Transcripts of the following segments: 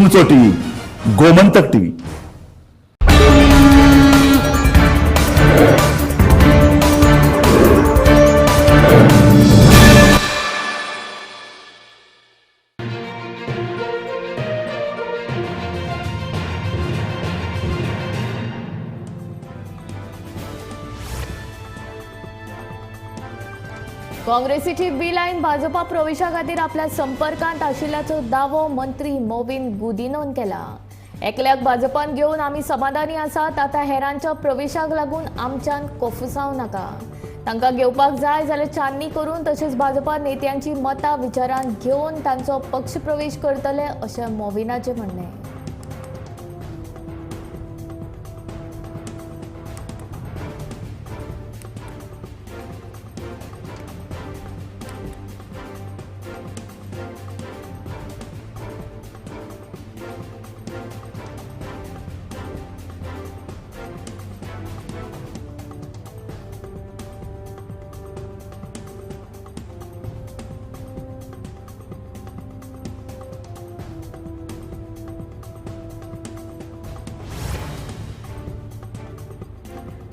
तुमचो TV, Gomantak TV. काँग्रेसीची बी line Bhajpa प्रवेशा खातीर आपल्या संपर्कांत आशिल्ल्याचो दावो मंत्री मोविन गुदिनोन केला। एकल्याक भाजपान घेवन आमी समाधानी आसात, आतां हेरांच्या प्रवेशाक लागून आमच्यान कोफुसांव नाका। तांकां घेवपाक जाय जाल्यार छाननी करून तशेंच भाजपा नेत्यांची मतां विचारांत घेवन तांचो पक्ष प्रवेश करतले अशें मोविनाचें म्हणणें।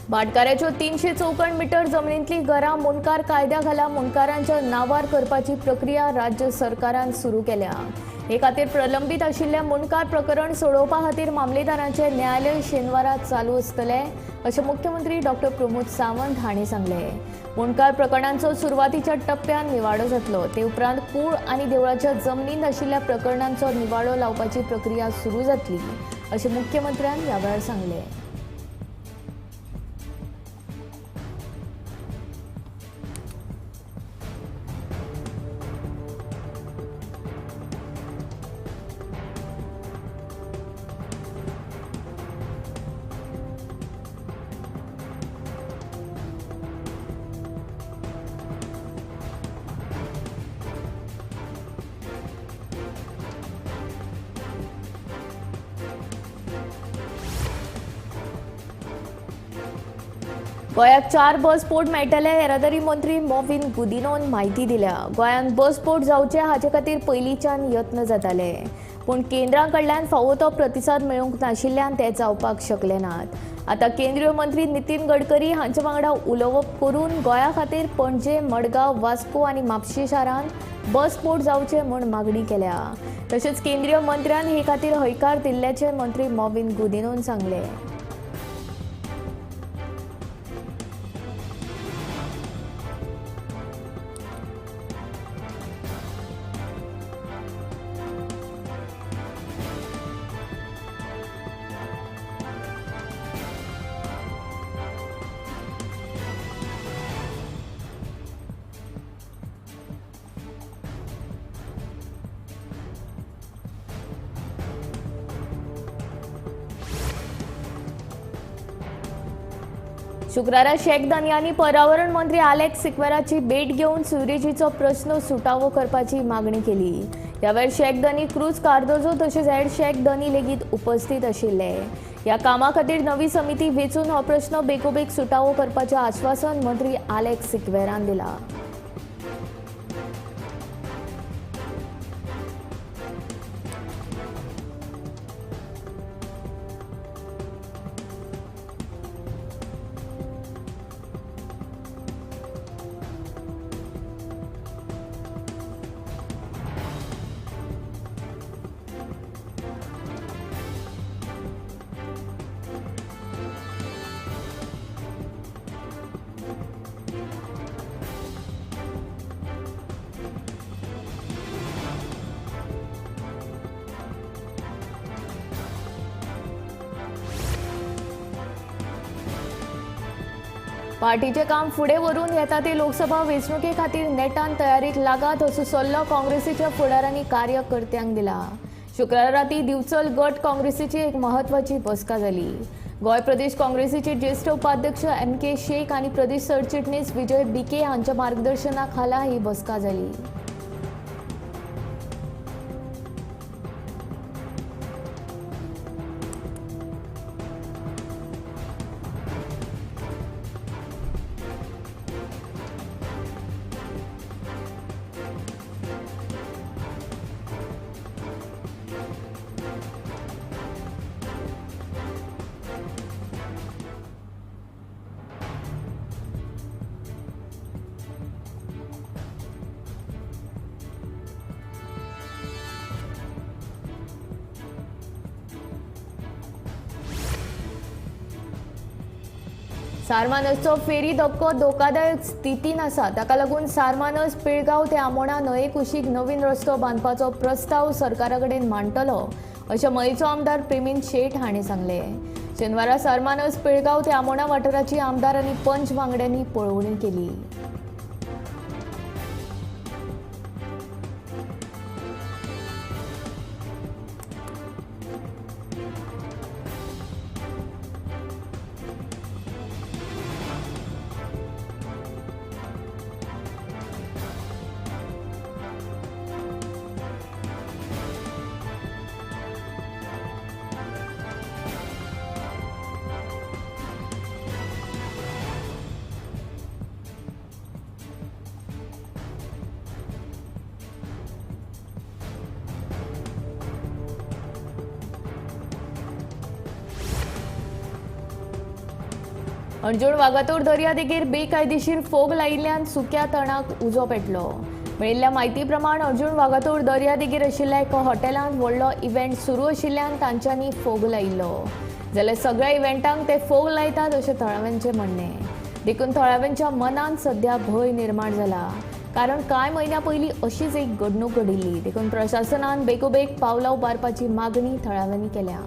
भाटकाराच्यो 300 चौखण मीटर जमनींतली घरां मुंडकार कायद्या खाला मुंडकारांच्या नांवार करपाची प्रक्रिया राज्य सरकारान सुरू केल्या। हे खातीर प्रलंबीत आशिल्ल्या मुंडकार प्रकरण सोडोवपा खातीर मामलेदारांचे न्यायालय शेनवारा चालू आसतले अशें मुख्यमंत्री डॉक्टर प्रमोद सावंत हांणी सांगलें। मुंडकार प्रकरणांचो सुरवातीच्या टप्प्यान निवाडो जातलो, ते उपरांत कूळ आनी देवळाच्या जमनींत आशिल्ल्या प्रकरणांचो निवाडो लावपाची प्रक्रिया सुरू जातली अशें मुख्यमंत्र्यान ह्या वेळार सांगलें। गोंयाक 4 बस पोर्ट मेळटले येरादारी मंत्री मोविन गुदिनोन म्हायती दिल्या। गोंयांत बस पोर्ट जावचे हाचे खातीर पयलींच्यान यत्न जाताले, पूण केंद्रा कडल्यान फावो तो प्रतिसाद मेळूंक नाशिल्ल्यान ते जावपाक शकले नात। आतां केंद्रीय मंत्री नितीन गडकरी हांचे वांगडा उलोवप करून गोंया खातीर पणजे, मडगांव, वास्को आनी म्हापशें शारांत बस पोर्ट जावचे म्हूण मागणी केल्या। तशेंच केंद्रीय मंत्र्यान हे खातीर हयकार दिल्ल्याचें मंत्री मोविन गुदिनोन सांगलें। शुक्रारा शेख धनयांनी पर्यावरण मंत्री आलेक्स सिक्वेराची भेट घेवन सिवरेजीचो प्रश्न सुटावो करपाची मागणी केली। ह्या वेळार शेख धनी क्रूज कार्दोजो तशेंच हेर शेख धनी लेगीत उपस्थित आशिल्ले। ह्या कामा खातीर नवी समिती वेंचून हो प्रश्न बेगोबेग सुटावो करपाचें आश्वासन मंत्री आलेक्स सिक्वेरान दिलां। पार्टीचे काम फुडें व्हरून येता ते लोकसभा वेंचणुके खातीर नेटान तयारीक लागात असो सल्लो काँग्रेसीच्या फुडारांनी कार्यकर्त्यांक दिला। शुक्रारा राती दिवचल गट काँग्रेसीची एक म्हत्वाची बसका जाली। गोंय प्रदेश काँग्रेसीचे ज्येष्ठ उपाध्यक्ष एम के शेख आनी प्रदेश सरचिटणीस विजय बिके हांच्या मार्गदर्शना खाला ही बसका जाली। सारमानसचो फेरी धक्को धोकादायक स्थितीन आसा. ताका लागून सारमानस पिळगांव ते आमोणा न्हंये कुशीक नवीन रस्तो बांदपाचो प्रस्ताव सरकारा कडेन मांडटलो अशें मयेचो आमदार प्रेमीन शेट हांणी सांगलें. शेनवारा सारमानस पिळगांव ते आमोणा वाठाराची आमदार आनी पंच वांगड्यांनी पळोवणी केली. अंजूण वागातोर दर्यादेगेर बेकायदेशीर फोग लायिल्ल्यान सुक्या तणाक उजो पेटलो. मेळिल्ल्या म्हायती प्रमाण अर्जुन वागातोर दर्यादेगेर आशिल्ल्या एका हॉटेलांत व्हडलो इव्हेंट सुरू आशिल्ल्यान तांच्यांनी फोग लायिल्लो. जाल्यार सगळ्या इव्हेंटांक ते फोग लायतात अशें थळाव्यांचें म्हणणें. देखून थळाव्यांच्या मनांत सध्या भंय निर्माण जाला. कारण कांय म्हयन्यां पयलीं अशीच एक घडणूक घडिल्ली. देखून प्रशासनान बेगोबेग पावलां उबारपाची मागणी थळाव्यांनी केल्या.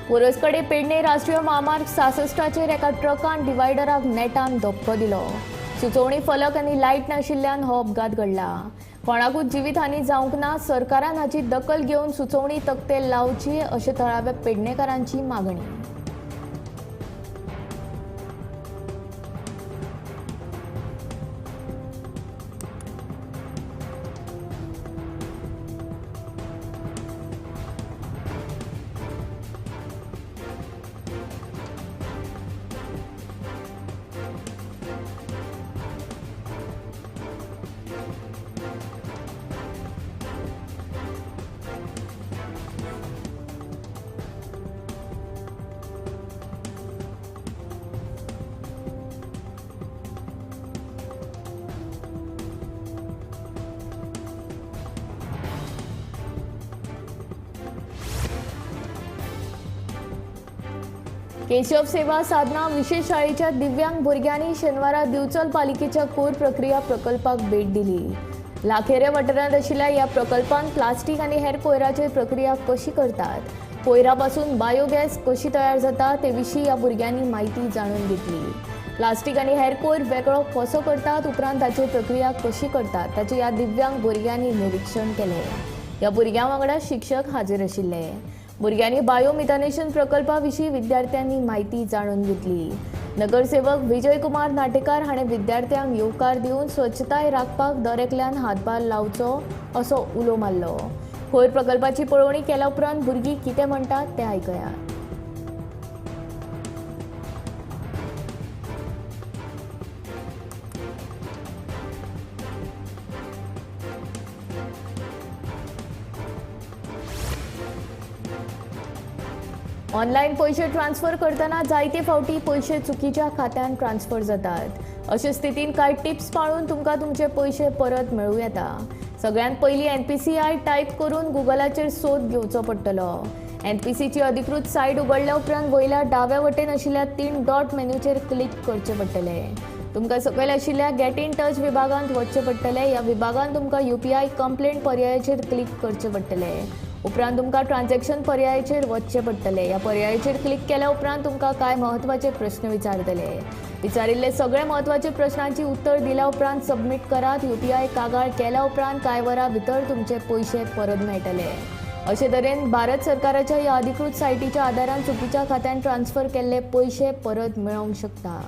पोरसकडे पेडणे राष्ट्रीय म्हामार्ग 66चेर एका ट्रकान डिवायडराक नेटान धपको दिलो. सुचोवणी फलक आनी लायट नाशिल्ल्यान हो अपघात घडला. कोणाकूच जिवीतहानी जावंक ना. सरकारान हाची दखल घेवन सुचोवणी तकटे लावची अशें थळाव्या पेडणेकारांची मागणी. केशव सेवा साधना विशेष शाळेच्या दिव्यांग भुरग्यांनी शेनवारा दिवचल पालिकेच्या कोर प्रक्रिया प्रकल्पाक भेट दिली. लाखेरे वाठारांत आशिल्ल्या ह्या प्रकल्पांत प्लास्टीक आनी हेर कोयराचेर प्रक्रिया कशी करतात, कोयरा पासून बायोगॅस कशी तयार जाता ते विशीं ह्या भुरग्यांनी म्हायती जाणून घेतली. प्लास्टीक आनी हेर कोयर वेगळो कसो करतात, उपरांत ताचेर प्रक्रिया कशी करतात ताचें ह्या दिव्यांग भुरग्यांनी निरिक्षण केलें. ह्या भुरग्यां वांगडा शिक्षक हाजीर आशिल्ले. भुरग्यांनी बायोमिथानेशन प्रकल्पा विशीं विद्यार्थ्यांनी म्हायती जाणून घेतली. नगरसेवक विजय कुमार नाटेकार हाणें विद्यार्थ्यांक येवकार दिवन स्वच्छताय राखपाक दर एकल्यान हातभार लावचो असो उलो मारलो. कोयर प्रकल्पाची पळोवणी केल्या उपरांत भुरगीं कितें म्हणटात तें आयकयात. ऑनलायन पयशे ट्रान्सफर करतना जायते फावटी पयशे चुकीच्या खात्यान ट्रान्सफर जातात. अशे स्थितीन कांय टिप्स पाळून तुमकां तुमचे पयशे परत मेळूं येता. सगळ्यांत पयलीं NPCI type करून गुगलाचेर सोद घेवचो पडटलो. NPCची अधिकृत सायट उगडल्या उपरांत वयल्या डाव्या वटेन आशिल्ल्या 3 डॉट मेन्यूचेर क्लिक करचें पडटलें. तुमकां सकयल आशिल्ल्या गेट इन टच विभागांत वचचें पडटलें. ह्या विभागांत तुमकां UPI complaint पर्यायाचेर क्लिक करचें पडटलें. उपरांत तुमकां ट्रान्झॅक्शन पर्यायाचेर वचचें पडटलें. ह्या पर्यायाचेर क्लिक केल्या उपरांत तुमकां कांय म्हत्वाचे प्रस्न विचारतले. विचारिल्ले सगळे म्हत्वाचे प्रश्नांची उत्तर दिल्या उपरांत सबमीट करात. UPI कागाळ केल्या उपरांत कांय वरां भितर तुमचे पयशे परत मेळटले. अशे तरेन भारत सरकाराच्या ह्या अधिकृत सायटीच्या आदारान चुकीच्या खात्यान ट्रान्सफर केल्ले पयशे परत मेळोवंक शकता.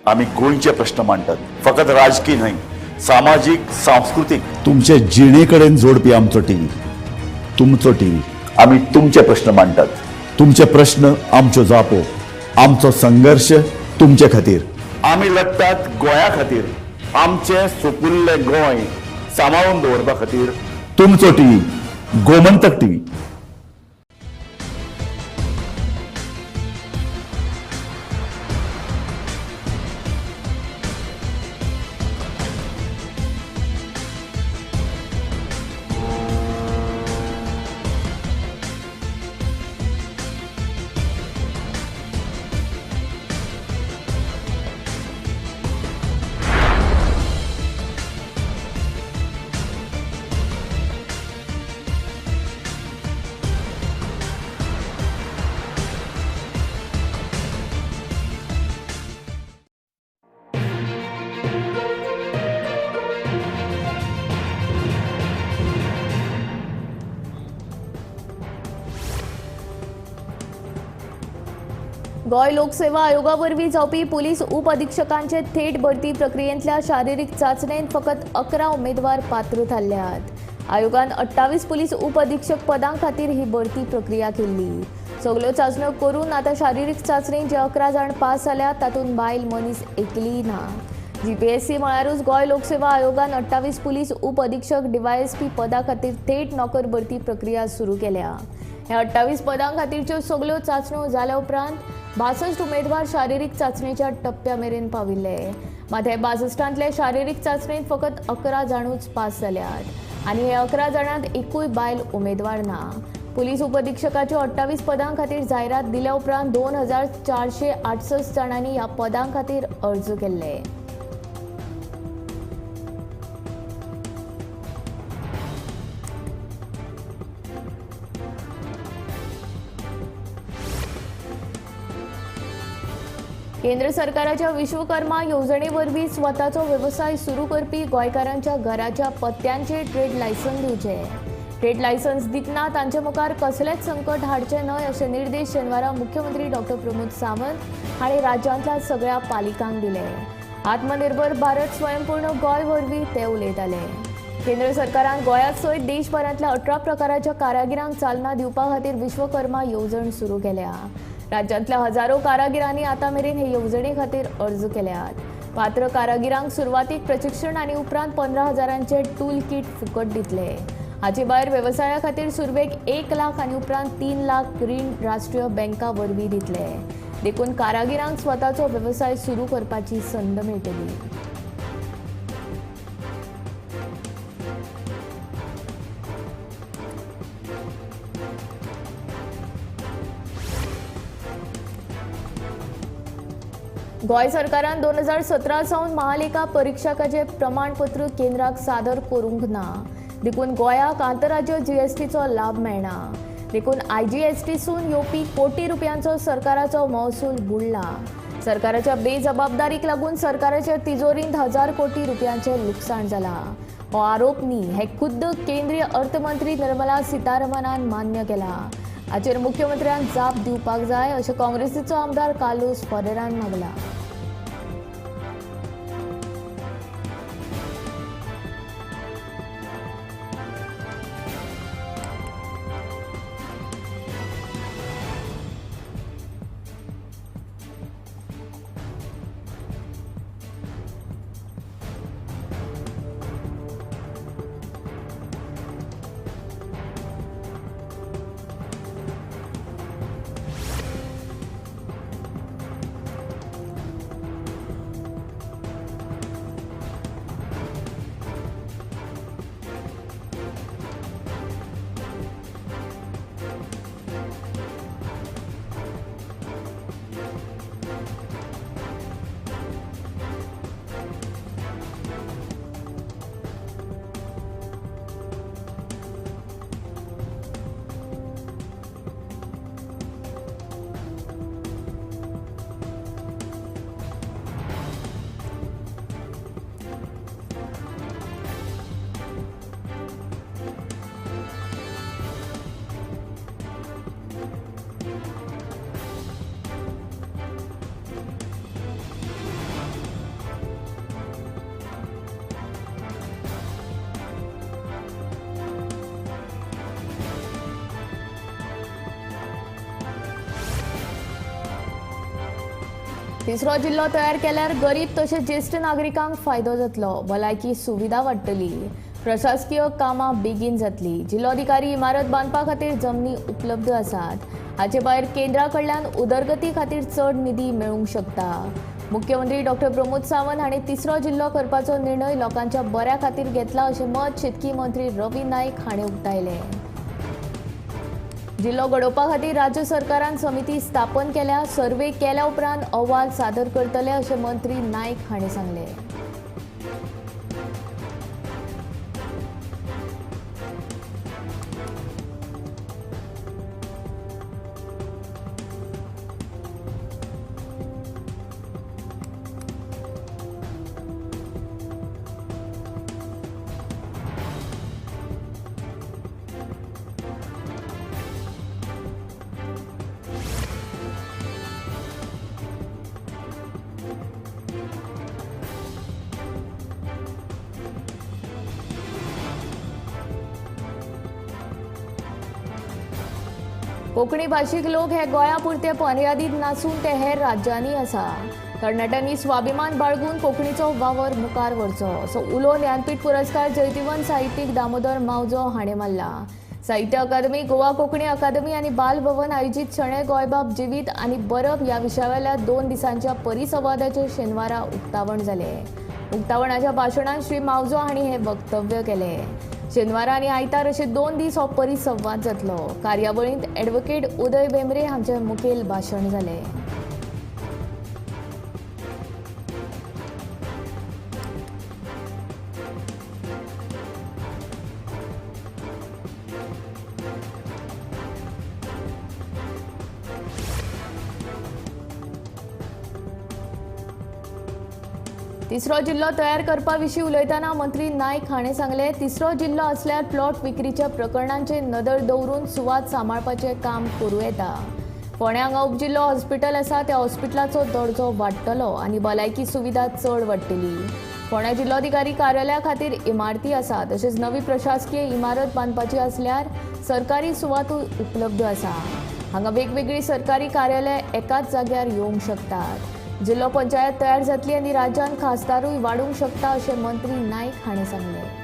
आमी गोंयचे प्रश्न मांडटात, फकत राजकी न्हय, सामाजीक, सांस्कृतीक, तुमचे जिणे कडेन जोडपी आमचो टीव्ही, तुमचो टीव्ही। आमी तुमचे प्रश्न मांडटात, तुमचे प्रश्न आमच्यो जापो, आमचो संघर्श तुमचे खातीर। आमी लढटात गोंया खातीर, आमचें सुपुल्लें गोंय सांबाळून दवरपा खातीर। तुमचो टीव्ही, गोमंतक टीव्ही। गोंय लोकसेवा आयोगा वरवीं जावपी पुलीस उपअधिक्षकांचे थेट भरती प्रक्रियेंतल्या शारिरीक चाचणेंत फकत 11 उमेदवार पात्र थारल्यात। आयोगान 28 पुलीस उपअधिक्षक पदां खातीर ही भरती प्रक्रिया केल्ली। सगल्यो चाचण्यो करून आतां शारिरीक चाचणेंत जे 11 जाण पास जाल्यात तातूंत बायल मनीस एकलीय ना। जीपीएससी म्हळ्यारूच गोंय लोकसेवा आयोगान 28 पुलीस उपअधिक्षक डीवायएसपी पदां खातीर थेट नोकर भरती प्रक्रिया सुरू केल्या। ह्या 28 पदां खातीरच्यो सगल्यो चाचण्यो जाल्या उपरांत 62 उमेदवार शारिरीक चाचणेच्या टप्प्या मेरेन पाविल्ले। मात हे 62तांतले शारिरीक चाचणेंत फकत 11 जाणूच पास जाल्यात आनी हे 11 जाणांत एकूय बायल उमेदवार ना। पुलीस उपअधिक्षकाच्यो 28 पदां खातीर जायरात दिल्या उपरांत 2468 जाणांनी ह्या पदां खातीर अर्ज केल्ले। केंद्र सरकाराच्या विश्वकर्मा येवजणे वरवीं स्वताचो वेवसाय सुरू करपी गोंयकारांच्या घराच्या पत्त्यांचेर ट्रेड लायसन्स दिवचें। ट्रेड लायसन्स दितना तांचे मुखार कसलेंच संकट हाडचें न्हय अशे निर्देश शेनवारा मुख्यमंत्री डॉ प्रमोद सावंत हांणी राज्यांतल्या सगळ्या पालिकांक दिले। आत्मनिर्भर भारत स्वयंपूर्ण गोंय वरवीं ते उलयताले। केंद्र सरकारान गोंया सयत देशभरांतल्या 18 प्रकाराच्या कारागिरांक चालना दिवपा खातीर विश्वकर्मा येवजण सुरू केल्या। राज्यांतल्या हजारो कारागिरांनी आतां मेरेन हे येवजणे खातीर अर्ज केल्यात। पात्र कारागिरांक सुरवातीक प्रशिक्षण आनी उपरांत 15,000 टूल किट फुकट दितले। हाचे भायर वेवसाया खातीर सुरवेक 1 लाख आनी उपरांत 3 लाख रीण राष्ट्रीय बँका वरवीं दितले। देखून कारागिरांक स्वताचो वेवसाय सुरू करपाची संद मेळटली। गोंय सरकारान 2017 सावन महालेखा परीक्षकाचें प्रमाणपत्र केंद्राक सादर करूंक ना, देखून गोंयाक आंतरराज्य जीएसटीचो लाभ मेळना। देखून आयजीएसटीसून येवपी कोटी रुपयांचो सरकाराचो महसूल बुडला। सरकाराच्या बेजबाबदारीक लागून सरकाराच्या तिजोरींत 1000 कोटी रुपयांचें लुकसाण जालां। हो आरोप न्ही, हे खुद्द केंद्रीय अर्थमंत्री निर्मला सीतारमणान मान्य केला। हाचेर मुख्यमंत्र्यान जाप दिवपाक जाय अशें काँग्रेसीचो आमदार कार्लोस फरेरान मागला। तिसरो जिल्लो तयार केल्यार गरीब तशेंच ज्येश्ठ नागरिकांक फायदो जातलो, भलायकी सुविधा वाडटली, प्रशासकीय कामां बेगीन जातली। जिल्लोधिकारी इमारत बांदपा खातीर जमनी उपलब्ध आसात। हाचे भायर केंद्रा कडल्यान उदरगती खातीर चड निधी मेळूंक शकता। मुख्यमंत्री डॉक्टर प्रमोद सावंत हांणी तिसरो जिल्लो करपाचो निर्णय लोकांच्या बऱ्या खातीर घेतला अशें मत शेतकी मंत्री रवी नायक हांणी उक्तायलें। जिल्लो घडोवपा खातीर राज्य सरकारान समिती स्थापन केल्या। सर्वे केल्या उपरांत अहवाल सादर करतले अशें मंत्री नायक हांणी सांगलें। कोंकणी भाशीक लोक हे गोंया पुरते मर्यादीत नासून ते हेर राज्यांनी आसा। तरणाट्यांनी स्वाभिमान बाळगून कोंकणीचो वावर मुखार व्हरचो असो उलो ज्ञानपीठ पुरस्कार जैतिवंत साहित्यीक दामोदर मावजो हाणें मारला। साहित्य अकादमी, गोवा कोंकणी अकादमी आनी बाल भवन आयोजीत शणै गोंयबाब जिवीत आनी बरप ह्या विशयावेल्या 2 दिसांच्या परिसंवादाचें शेनवारा उक्तावण जालें। उक्तावणाच्या भाशणांत श्री मावजो हांणी हें वक्तव्य केलें। शेनवारा आनी आयतार अशे 2 दीस हो परिसंवाद जातलो। कार्यावळींत ॲडव्होकेट उदय भेंब्रे हांचें मुखेल भाशण जालें। तिसरो जिल्लो तयार करपा विशीं उलयतना मंत्री नायक हाणें सांगलें, तिसरो जिल्लो आसल्यार प्लॉट विक्रीच्या प्रकरणांचेर नदर दवरून सुवात सांबाळपाचें काम करूं येता। फोंड्यां हांगा उपजिल्लो हॉस्पिटल आसा, त्या हॉस्पिटलाचो दर्जो वाडटलो आनी भलायकी सुविधा चड वाडटली। फोंड्या जिल्लोधिकारी कार्यालया खातीर इमारती आसा, तशेंच नवी प्रशासकीय इमारत बांदपाची आसल्यार सरकारी सुवातूय उपलब्ध आसा। हांगा वेगवेगळी सरकारी कार्यालय एकाच जाग्यार येवंक शकतात। जिल्लो पंचायत तयार जातली आनी राज्यांत खासदारूय वाडूंक शकता अशें मंत्री नायक हांणी सांगलें।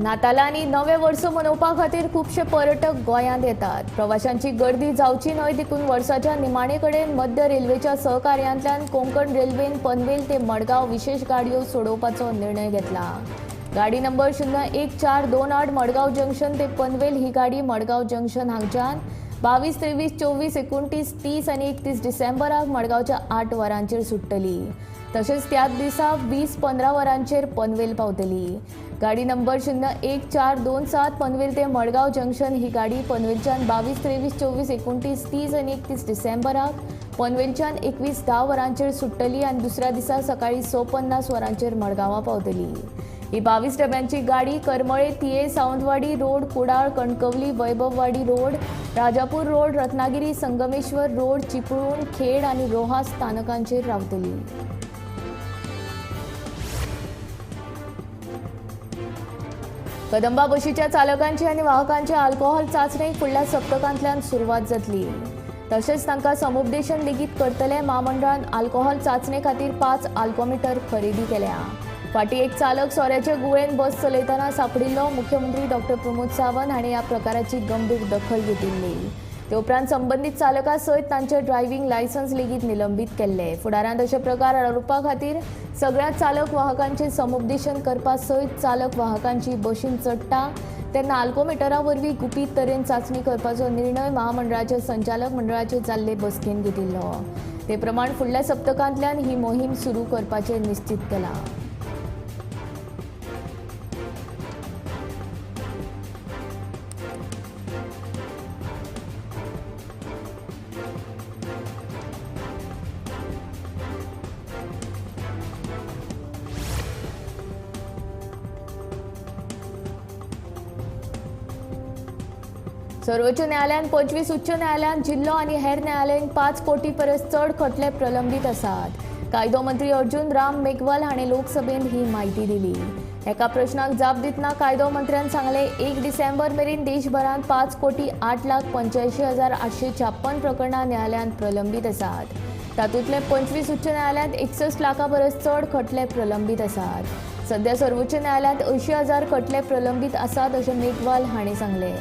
नातालां आनी नवें वर्स मनोवपा खातीर खुबशे पर्यटक गोंयांत येतात। प्रवाशांची गर्दी जावची न्हय देखून वर्साच्या निमाणे कडेन मध्य रेल्वेच्या सहकार्यांतल्यान कोंकण रेल्वेन पनवेल ते मडगांव विशेष गाडयो सोडोवपाचो निर्णय घेतला। गाडी नंबर 01428 मडगांव जंक्शन ते पनवेल ही गाडी मडगांव जंक्शन हांगच्यान 22, 23, 24, 29, 30 आनी 31 डिसेंबराक मडगांवच्या 8 वरांचेर सुट्टली। तशेंच त्याच दिसा 20:15 वरांचेर पनवेल पावतली। गाडी नंबर 01427 पनवेल ते मडगांव जंक्शन ही गाडी पनवेलच्यान 22, 23, 24, 29, 30 आनी 31 डिसेंबराक पनवेलच्यान 21:10 वरांचेर सुट्टली आनी दुसऱ्या दिसा सकाळी 6:50 वरांचेर मडगांवां पावतली। ही 22 डब्यांची गाडी Karmale, Thiye, Sawantwadi road, Kudal, Kankavli, Vaibhavwadi road, Rajapur road, Ratnagiri, Sangameshwar road, Chiplun, Khed आनी रोहा स्थानकांचेर रावतली। कदंबा बशीच्या चालकांची आनी वाहकांची अल्कोहोल चांचणेक फुडल्या सप्तकांतल्यान सुरवात जातली। तशेंच तांकां समुपदेशन लेगीत करतले। म्हामंडळान अल्कोहोल चांचणे खातीर 5 अल्कोमिटर खरेदी केल्या। फाटीं एक चालक सोऱ्याचे गुळेन बस चलयतना सांपडिल्लो। मुख्यमंत्री डॉक्टर प्रमोद सावंत हांणी ह्या प्रकाराची गंभीर दखल घेतिल्ली। ते उपरांत संबंदीत चालका सयत तांचे ड्रायव्हिंग लायसन्स लेगीत निलंबीत केल्ले। फुडारांत अशे प्रकार आडावपा खातीर सगळ्या चालक वाहकांचे समुपदेशन करपा सयत चालक वाहकांची बशीन चडटा तेन्ना अल्कोमिटरा वरवीं गुपीत तरेन चांचणी करपाचो निर्णय महामंडळाच्या संचालक मंडळाचे जाल्ले बसकेन घेतिल्लो। ते प्रमाण फुडल्या सप्तकांतल्यान ही मोहीम सुरू करपाचें निश्चीत केलां। सर्वोच्च न्यायालयान 25, उच्च न्यायालयान जिल्लो आनी हेर न्यायालयीन 5 कोटी परस चड खटले प्रलंबीत आसात। कायदो मंत्री अर्जुन राम मेघवाल हाणें लोकसभेंत ही म्हायती दिली। एका प्रश्नाक जाप दितना कायदो मंत्र्यान सांगलें, 1 डिसेंबर मेरेन देशभरांत 5,08,85,856 प्रकरणां न्यायालयांत प्रलंबीत आसात। तातूंतले 25 उच्च न्यायालयांत 61 लाखां परस चड खटले प्रलंबीत आसात। सध्या सर्वोच्च न्यायालयांत 80,000 खटले प्रलंबीत आसात अशें मेघवाल हाणें सांगलें।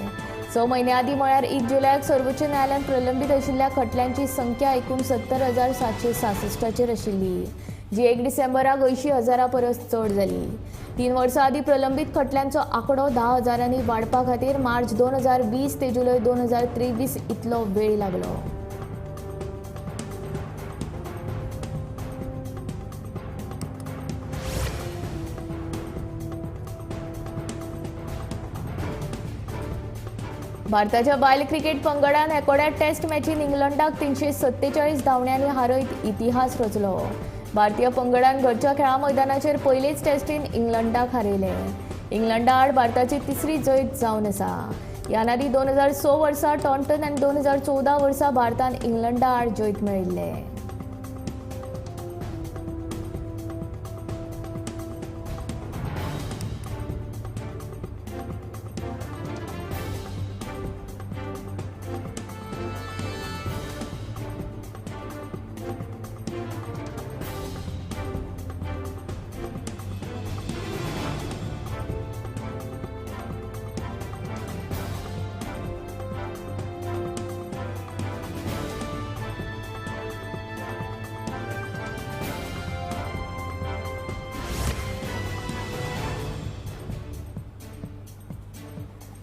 6 म्हयन्या आदीं म्हळ्यार 1 जुलयाक सर्वोच्च न्यायालयांत प्रलंबीत आशिल्ल्या खटल्यांची संख्या 69,766 आशिल्ली, जी 1 डिसेंबराक 80,000 परस चड जाली। 3 वर्सां आदीं प्रलंबीत खटल्यांचो आंकडो 10,000 वाडपा खातीर मार्च 2020 ते जुलय 2023 इतलो वेळ लागलो। भारताच्या बायल क्रिकेट पंगडान एकोड्या टेस्ट मॅचीन इंग्लंडाक 347 धांवड्यांनी हारयत इतिहास रचलो। भारतीय पंगडान घरच्या खेळा मैदानाचेर पयलेच टेस्टीन इंग्लंडाक हारयले। इंग्लंडा आड भारताची तिसरी जैत जावन आसा। ह्यान आदीं 2006 वर्सा टॉन्टन आनी 2014 वर्सा भारतान इंग्लंडा आड जैत मेळिल्लें।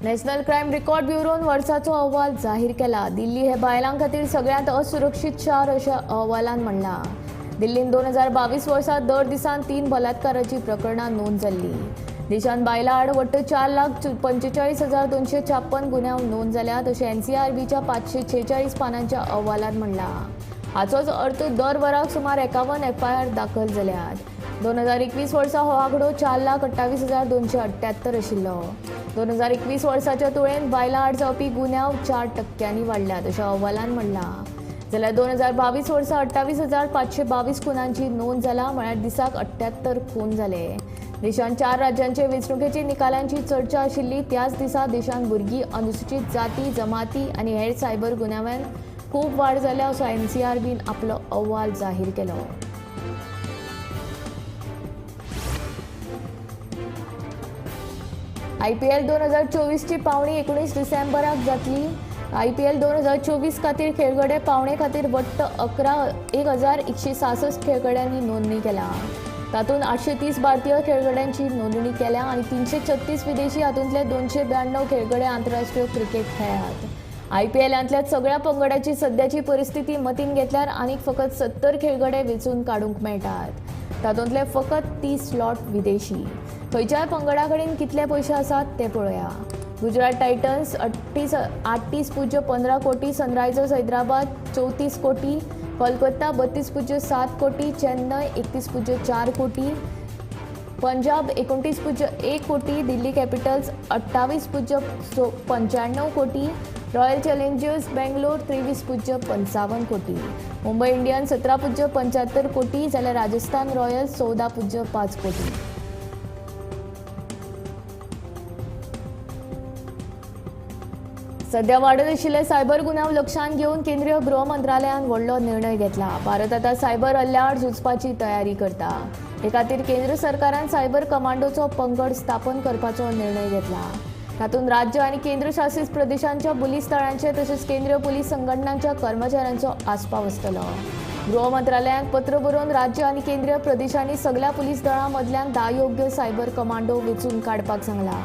नॅशनल क्रायम रेकॉर्ड ब्युरोन वर्साचो अहवाल जाहीर केला। दिल्ली हे बायलां खातीर सगळ्यांत असुरक्षीत शार अशें अहवालान म्हणलां। दिल्लीन 2022 वर्सा दर दिसान 3 बलात्काराची प्रकरणां नोंद जाल्ली। देशांत बायलां आड वट्ट 4,45,256 गुन्यांव नोंद जाल्यात अशें एनसीआरबीच्या 546 पानांच्या अहवालान म्हणलां। हाचोच अर्थ दर वराक सुमार 51 एफआयआर दाखल जाल्यात। 2021 वर्सा हो आंकडो 4,28,278 आशिल्लो। 2021 वर्साच्या तुळेन बायलां आड जावपी गुन्यांव 4% वाडल्यात अशें अहवालान म्हणलां। जाल्यार 2022 वर्सा 28,522 खुनांची नोंद जाला, म्हळ्यार दिसाक 78 खून जाले। देशांत 4 राज्यांचे वेंचणुकेची निकालांची चर्चा आशिल्ली त्याच दिसा देशांत भुरगीं, अनुसूचित जाती, जमाती आनी हेर सायबर गुन्यांवांत खूब वाड जाल्या असो एनसीआरबीन आपलो अहवाल जाहीर केलो। आयपीएल 2024 ची पावणी 19 डिसेंबराक जातली। आयपीएल 2024 खातीर खेळगडे पावणे खातीर वट्ट 11,166 खेळगड्यांनी नोंदणी केल्या। तातूंत 830 भारतीय खेळगड्यांची नोंदणी केल्या आनी 336 विदेशी, हातूंतले 292 खेळगडे आंतरराष्ट्रीय क्रिकेट खेळ्ळ्यात। आयपीएलांतल्या सगळ्या पंगडाची सद्याची परिस्थिती मतीन घेतल्यार आनीक फकत 70 खेळगडे वेंचून काडूंक मेळटात। तातूंतले फकत 30 स्लॉट विदेशी। खंयच्याय पंगडा कडेन कितले पयशे आसात ते पळोवया। गुजरात टायटन्स 38.15 कोटी, सनरायझर्स हैदराबाद 34 कोटी, कोलकाता 32.7 कोटी, चेन्नय 31.4 कोटी, पंजाब 29.1 कोटी, दिल्ली कॅपिटल्स 28.95 कोटी, रॉयल चॅलेंजर्स बेंगलोर 23.55 कोटी, मुंबई इंडियन्स 17.75 कोटी, जाल्यार राजस्थान रॉयल्स 14.5 कोटी। सध्या वाडत आशिल्ले सायबर गुन्यांव लक्षांत घेवन केंद्रीय गृह मंत्रालयान व्हडलो निर्णय घेतला। भारत आतां सायबर हल्ल्या आड झुजपाची तयारी करता। हे खातीर केंद्र सरकारान सायबर कमांडोचो पंगड स्थापन करपाचो निर्णय घेतला। तातूंत राज्य आनी केंद्रशासीत प्रदेशांच्या पुलीस दळांचे तशेंच केंद्रीय पुलीस संघटनांच्या कर्मचाऱ्यांचो आस्पाव आसतलो। गृह मंत्रालयाक पत्र बरोवन राज्य आनी केंद्रीय प्रदेशांनी सगल्या पुलीस दळां मदल्यान 10 योग्य सायबर कमांडो वेंचून काडपाक सांगला।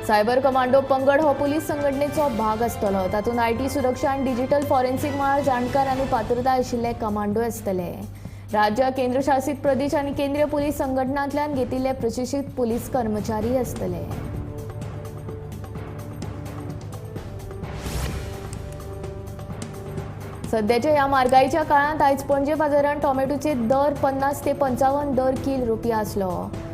सायबर कमांडो पंगड हो पुलीस संघटनेचो भाग आसतलो। तातूंत IT सुरक्षा आनी डिजिटल फॉरेन्सिक मळार जाणकार आनी पात्रताय आशिल्ले कमांडो आसतले। राज्य, केंद्रशासीत प्रदेश आनी केंद्रीय पुलीस संघटनांतल्यान घेतिल्ले प्रशिक्षीत पुलीस कर्मचारी आसतले। सध्याच्या ह्या म्हारगाईच्या काळांत आयज पणजे बाजारांत टोमॅटोचे दर 50 ते 55 दर कील रुपया आसलो।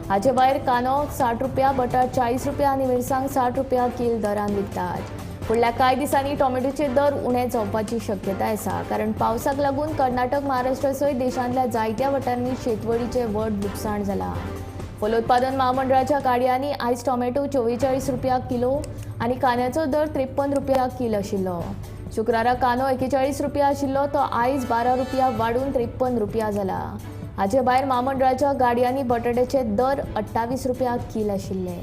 हाचे भायर कांदो 60 रुपया, बटाट 40 रुपया आनी मिरसांग 60 रुपया कील दरान विकतात. फुडल्या कांय दिसांनी टोमॅटोचे दर उणे जावपाची शक्यताय आसा, कारण पावसाक लागून कर्नाटक, महाराष्ट्र सयत देशांतल्या जायत्या वाठारांनी शेतवडीचें व्हड लुकसाण जालां. फलोत्पादन महामंडळाच्या गाडयांनी आयज टोमॅटो 44 रुपया किलो आनी कांद्याचो दर 53 रुपया किल आशिल्लो. शुक्रारा कांदो 41 रुपया आशिल्लो तो आयज 12 रुपया वाडून 53 रुपया जाला. हाचे भायर म्हामंडळाच्या गाडयांनी बटाट्याचे दर 28 रुपया किल आशिल्ले.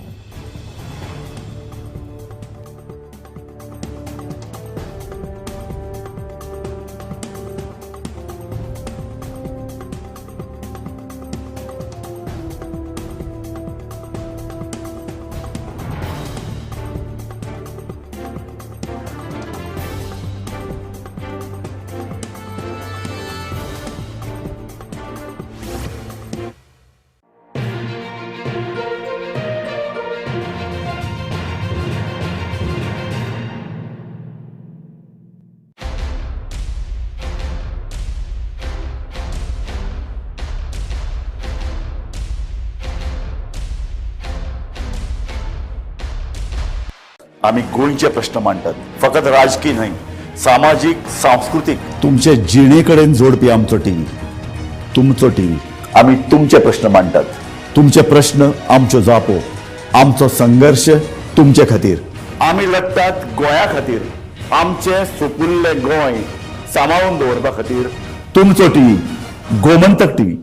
आमी गोंयचे प्रश्न मांडटात, फकत राजकी न्हय, सामाजीक, सांस्कृतीक, तुमचे जिणे कडेन जोडपी आमचो टीव्ही, तुमचो टीव्ही. आमी तुमचे प्रश्न मांडटात, तुमचे प्रश्न आमच्यो जापो, आमचो संघर्श तुमचे खातीर. आमी लडटात गोंया खातीर, आमचें सुपुल्लें गोंय सांबाळून दवरपा खातीर. तुमचो टीव्ही, गोमंतक टीव्ही.